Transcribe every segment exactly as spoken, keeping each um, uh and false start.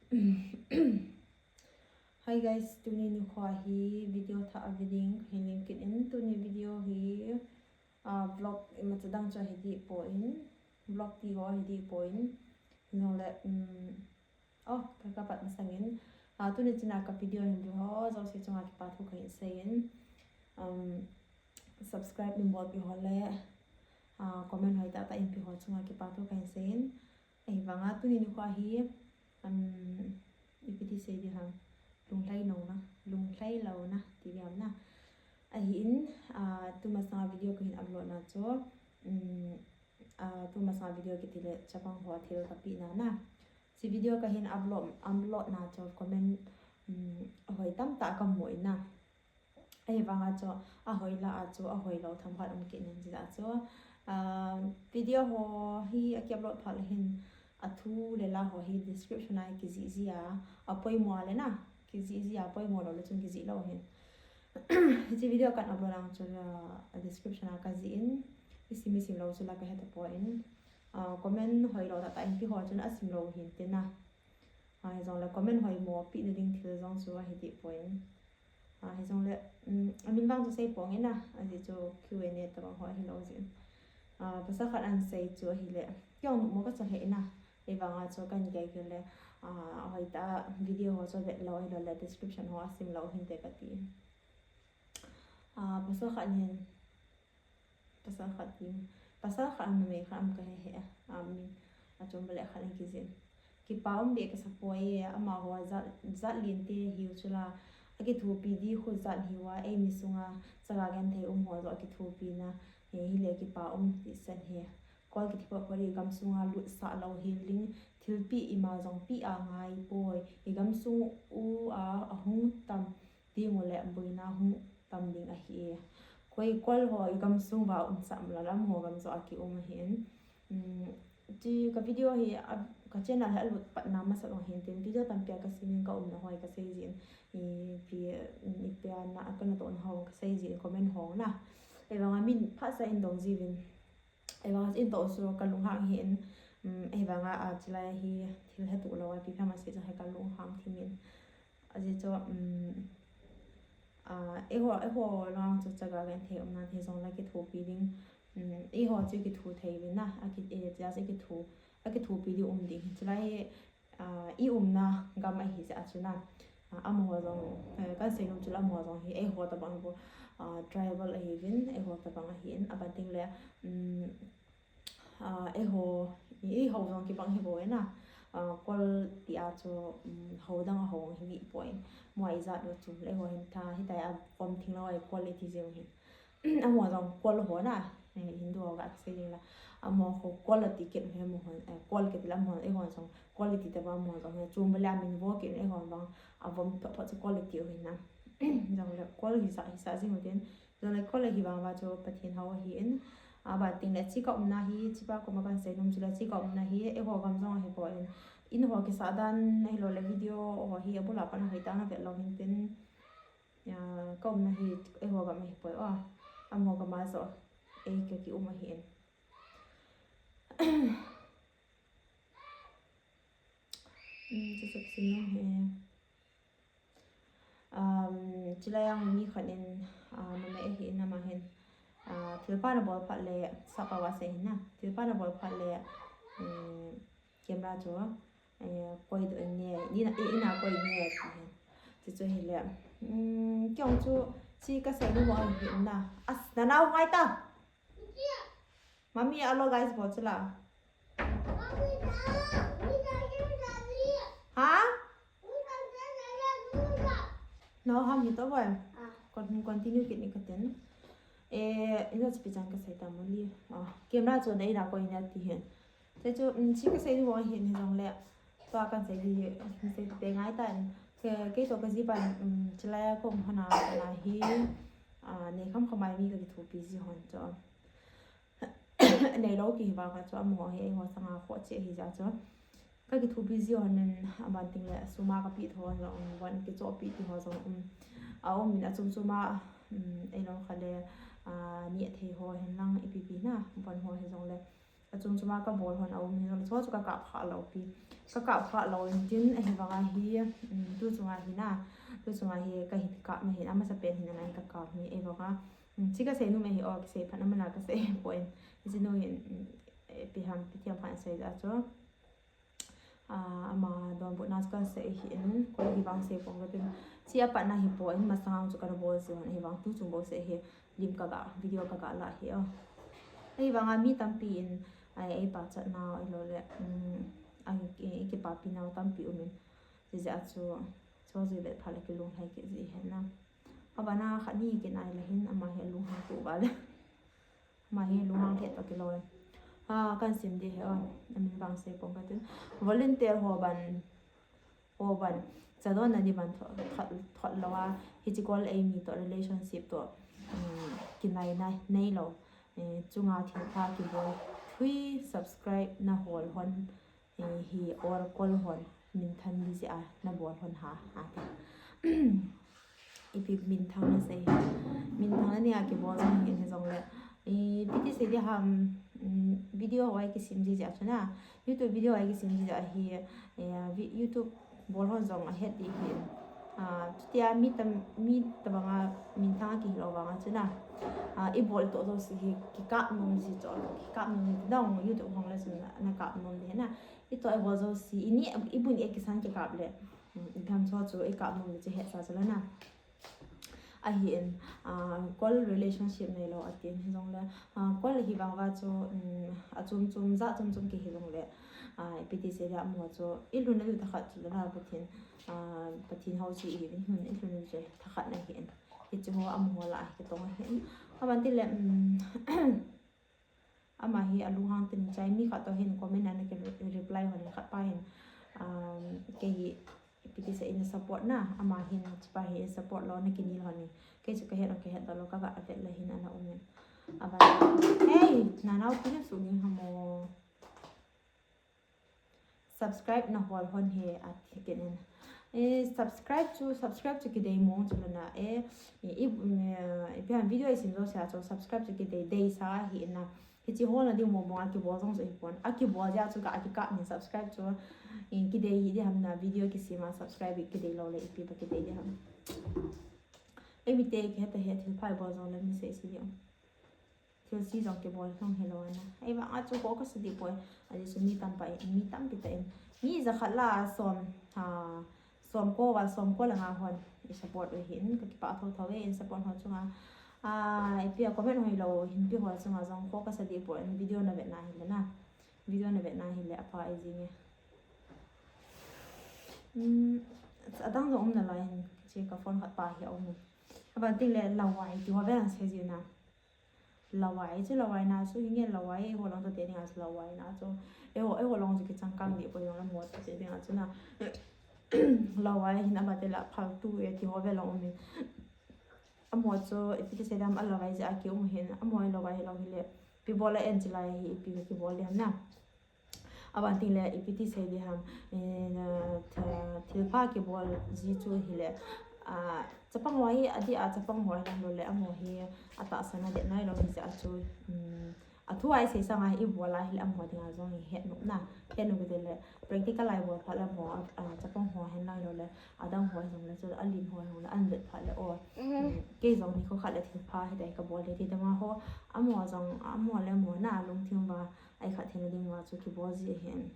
Hi guys, tuni nikho hi video thah a ve ding kahin lim kit in, tuni video hi, ah, vlog imacha dang chu ahi dih poi, vlog ti ho ahi dih poi, nole, um, oh, ka, ka pat masang in, ah, tuni china ka video hin ve ho jouse chunga kipa thu kahin sei in, um, subscribe min bolpeh ho le, ah, comment hoi tah tah in pe ho chunga kipa thu kahin sei in, ahivanga tuni nikho hi, um, ipi ti sei ding ham, lunglhai louna, lunglhai louna ti ding ham na. Ahin, ah, tumasanga video kahin upload na chu, um, ah, tumasanga video kiti le chapang ho thil kapeh na na. Hiche video kahin upload, upload na chu comment, um, hoi tamtah kamu in na. Ahivanga chu, ahoi lah a chu, ahoi lou themkhat um kit in hijeh a chu, ah, video ho hi aki upload phat le hin, athu le la ho hi description a kijih jih a, apoimo le na, kijih jih a, apoimo lou le chun kijih lou hin. Hiche video kahin upload na chu, ah, description a kajih in, isim isim lou chu la kahe tapoi, ah, comment hoi lou tah tah in pe ho chun asim lou hin tin na. Ah, hijongle comment hoimo pehna ding thil jong chu ahi dih poi. Ah, hijongle, um, amin vang chu sei ponge na, ajeh chu Q and A tabang ho ahilou jeh in. Ah, pasal khat ahin sei chu ahile, kei jong numo kacha lheh na, ahivanga chu kahin gel gel le, ah, hoitah a video ho chu avet lou ahilou le description ho asim lou hinte kati. Ah, pasal khat hin, pasal khat hin, pasal khat am numei khat am kahe he, amin, achom bale khat in kijih in. Kipa um beh kasa poi, amaho jat, jat lente hiu chula, akithopi ding khu jat hiu a, eimi sunga chaga genthei um ho joh akithopina, he, hile kipa um tisen he. Kol kiti phot phot hi gamsunga lutsah lou hiling, thilpeh ima jong peh a ngai poi, igamsung u a ahung tam ding u le boina hung tam ding ahi e. Koi kol ho igamsung uva um sam lou, amaho gam joh a kium ahin. Um, hiche ka video hi, a, ka channel hi alut patna masa jong hin tin, video tampi a kasem in kaumna ho hi kasei jin, ipi, ipi a na, kanatohna ho kasei jin, comment ho na. Ahivanga min phatsah in dong jiuvin. Ahivanga in toh chu kalunghang hin, um, ahivanga, a, chulai hi thil hetuh lou a ipi pha masei chu hi kalunghang thim in. Ajeh chu, um, a, eiho, eiho lang chu chaga genthei umna hijongle kithopi ding, um, eiho chu kitho thei uvin na, aki, e, just kitho, akithopi ding um ding. Chulai hi, ah, i umna gam ahi jeh a chu na. Ah, amaho jong, eh, kahin seinom chule amaho jong hi eiho tabang bou, ah, tribal ahiuvin, eiho tabang ahin, abanting le, um, ah, eiho, eiho jong kibang hi bou e na. Ah, kol ti a chu, um, ho dang a ho hi mi poi. Mo ijat lou chu, eiho hin tha, hitia vom thing lou a kol iti jeng hin. Amaho jong kol ho na, eh, Hindu ho ga sei ding la. Amaho kol ati kit u hi amaho, eh, kol kiti la amaho, eiho jong kol iti tah a amaho jong hi. Chom bale amin vo kit u eiho bang, avom thot thot chu kol iti u hi na. Jongle kol hisah, hisah jing u tin. Jongle kol ahi vang uva chu Pathen hou ahin. Abanting le hiche ka umna hi, hiche pa koma kahin seinom chule hiche ka umna hi, eiho gam jong ahi poi. In ho kisah dan ahilou le video ho hi abul a pat a hoitah a na vet lou hin tin. Ya, ka umna hi, eiho gam ahi poi o. Amaho gam a joh, ei ka kium ahin. Um, chu chu kisim nom hi. Um, chulai a mi khat in, ah, numei ahin ama hin, ah, thilpha na bol phat le, sapa va sei hin na. Thilpha na bol phat le, um, camera chu, eh, koi doh in ne, ni na, eh, ina koi in ne, ti hin. Chuchu hile, um, kei jong chu, hiche ka seinom u ahin na. As, nanao ngai ta. Mami, hello guys, bol chula. Ha? No, ham hi to boy. Con-, continue kit ni katin. Eh, ina chipi chan kasei ta mo li. Ah, camera chu na ina koi in ne ti hin. Hiche chu, um, hiche ka seinom u ahin hijongle. Tua kahin sei di, sei te ngai tan. Kei, kei toh ka jipan, um, chulai a ka um hon a, hon a hi, ah, nei kham kham a mi ka kithopi ji hon chu. Nei lou kihi vang a chu amaho hi eiho sanga khoh cheh ahi jeh a chu. Ka kithopi ji hon in abanting le sum a ka peh tho jong, von kichoh peh ti ho jong um. A um in achom chom a, um, eilou khat le, ah, neh thei ho hin lang ipi pi na, von ho hijongle. Achom chom a kabol hon aum in, chule chu kakap kha lou pi. Kakap kha lou in tin ahivanga hi, um, tu chunga hi na, tu chunga hi kahin kap na hin, amasa pen hin ana kakap hi, ahivanga. Um, chi kasei nom ahi o, kisei phat na mana kasei poi. Hiche nu hin, um, eh, ipi ham, ipi ham phat sei ja chu. Ah, ama donbut na chu kasei hi in, koi hivang sei pong katin. Chi apat na hi poi, masang chu kana bol ji hon, ahivang tu chung bou sei hi. Lim kaga, video kaga la hi o. Ahivanga mi tampi in, ai, ei pachat nau, ahilou le, um, a, i, i kipapi nau tampi um in. Hijeh a chu, chu jui vet phat le kilunglhai kit ji hen na. Abana khat ni kinai le hin, ama hi alunghang tu va le. Ama hi lunghang thet toh kilou le. Ah, kan sim di hi o. Amin vang sei pong katin. Volunteer ho ban Oban, chadon na di ban thot, thot, thot lou a, hiche kol eimi toh relationship toh, um, kinaina neilou, eh, chunga thilpha kibol, thui subscribe na hol hon, eh, hi or kol hon, minthang di jeh a na bol hon ha, ati. Ipi minthang na sei. Minthang na nia kibol jong hi, hijongle. Ipi ti sei di ham, um, video ho a kisim ji jeh a chu na. YouTube video a kisim ji jeh a hi, eh, vi-, YouTube bol hon jong ahet di hi. Ah, chutia mi tam, mi tabanga minthang a kihil lou vanga chu na. Ah, i bol toh jouse hi kikap nom ji chu, kikap nom ji dong YouTube hong le chu na, na kap nom di na. I toh i bol jouse, i ni, i bun i kisan kikap le. Um, i tham chu chu i kap nom di chu hetsa chu la na. Ahin, ah, kol relationship neilou atin hijongle, ah, kol hi vang va chu, um, achom chom, ja chom chom kihi jongle, ah, ipi ti sei dia mo chu, i lhun na diu thakhat chu la Pathen, ah, Pathen hou chu i hin, i lhun na diu chu thakhat na hin. Hichu ho amaho lah a hi kitong ahin. Aban ti le, um, Ama hi alunghang tin chai mi khat toh hin comment a na ki re-, reply hon khat pa hin, um, kei hi ipi ti sei in support na, ama hin chupa hi support lou na kinel hon. Kei chu kahet lou, kahet lou, kaga vet le hin ana um in. Aba, hey, nanao pi na su ni hamo. Subscribe na hol hon he ati ken in. Eh, subscribe chu, subscribe chu kidei mong chu lana. Eh, i, i, mm, eh, ipi ham video isim jouse a chu subscribe chu kidei, dei sa hi na. Hichi hol na ding mong mong a kibol jong chu hi pon. A kibol ja chu ka, a kikap min subscribe chu. In kidei hi di ham na video kisima subscribe kidei lou le ipi ba kidei di ham. Ei mi te ke ta he thil phai bol jong le mi sei si di. Thil si jong kibol jong hilou na. Ei vang a chu ko ka sa di poi. A di chu mi tam pa, mi tampi ta in. Mi jakhat la som, ha, som ko va, som ko la nga hon. I support u hin, ka kipah tho tho e, in support ho chunga. A, ipi a comment ho hilou, hin pi ho chunga jong ko ka sa di poi, in video na vet na hile na. Video na vet na hile, apa e jing e. Hmm, adang jong um na lai hin, chi ka phone khat pa hi a um. Aban ting le lawai, ti ho ve lang se ji na. Lawai chu, lawai na chu, hinge lawai, eiho lang toh te dinga chu lawai na chu. Eiho, eiho lang chu kichangkang di poi jong le mo toh te dinga chu na. Lawai hin ama te la phaltu e ti ho ve lang um in. Amo chu, ipi ti sei dam a lawai jeh a ki um hin, amo lawai hilou hile. Ipi bol a en chi lai hi, ipi kibol di ham na. Aban ting le, ipi ti sei di ham, eh, na, tha, thilpha kibol ji chu hile, ah, chapang ho hi, a di a chapang ho hi lou le, amo hi, a tahsan a det nai lou hi jeh a chu, um, a thu a i sei sanga hi i bol a hile, amo dinga jong hi het nom na, het nom kiti le, practical a i bol phat le amo, ah, chapang ho hi nai lou le, adang ho hi jong le, chu a lim ho hi jong le, an vet phat le, o, um, kei jong ni kho khat le thilpha hi dai ka bol le, ti dang a ho, amo jong, amo le amo na, lungthim va, Ai khat thei na ding uva chu kibol ji ahin.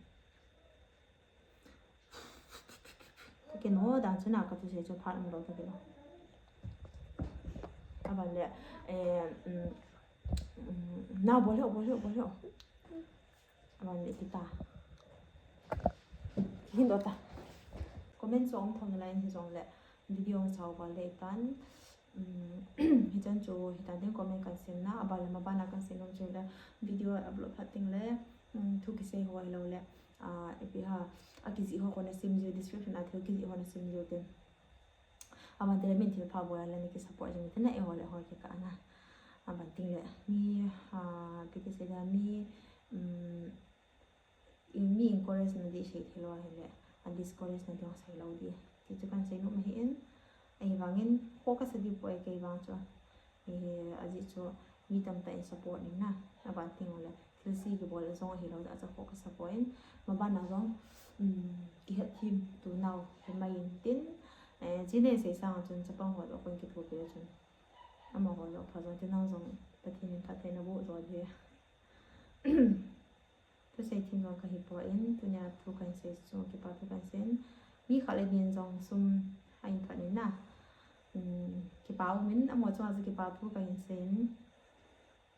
Ka kino dan chu na ka thusei chu phat umlou ta kilo. Aban le, eh, um, um, na bol le, bol le, bol le. Aban le kita. Hin do ta. Comment chu um thong lai hi jong le video chau bol le tan. Um, hichan chu, hitan ding comment kan sim na, aban le maban a kan sim nom chu le, video upload phat ding le, um, thu kisei ho hilou le, ah, ipi ham, a kijih ho kona sim jiu, description a thil kijih ho na sim jiu tin. Aban te le min thil pha bol a le ni ki support jiu tin na eiho le ho kikah na. Aban ting le, mi, ah, ipi ti sei da mi, um, I mi encourage na di sei thei lou ahile, a discourage na di jong sei lou di. Ti chu kan sei nom ahin, ahivangin, focus a di poi kei vang chu. Eh, ajeh chu, mi tamtah in support ning na, aban ting le, Thilse kibol jong ahilou, acha kho kasa poi. Maban a jong, um, kihet thim tu nau hi mai in tin. Eh, chini sei sang chun chapang ho jong kon kithopi chun. Amaho jong pha jong tin, nang jong Pathen in phatthei naboh jol hi. Thusei thim jong kahi poi, tunia thu kahin sei chu kipa thu kahin sei in. Mi khat le ni in jong sum ahin phat in na. Um, kipa um in, amaho chunga chu kipa thu kahin sei in.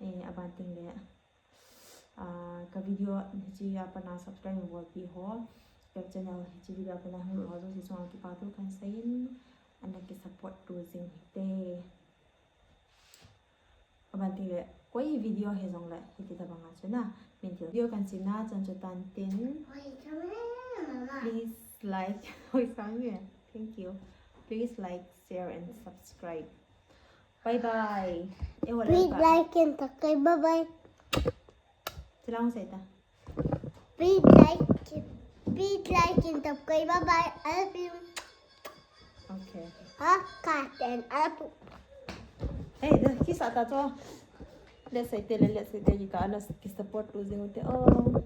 Eh, aban teng le, ah, ka video hiche a pat a subscribe bolpi ho, ka channel hiche video a pat a hung lut ho jouse chunga kipa thu kahin sei in, ana kisupport to jing hite. Aban teng le, koi video hi jong le, hiti tabang a chu na, min thil video kahin sei na chan chu tan tin. Please like, oi sang ye. Thank you. Please like, share and subscribe. Bye bye. Eh, wala Please pa. Like and subscribe. Bye bye. Chilang sa ita. Please like, please like and subscribe. Bye bye. I love you. Okay. Ha, cut and up. Eh, dah, kisa ta cho. Let's say tele, let's say tele ka ana kisupport to jing ute. Oh.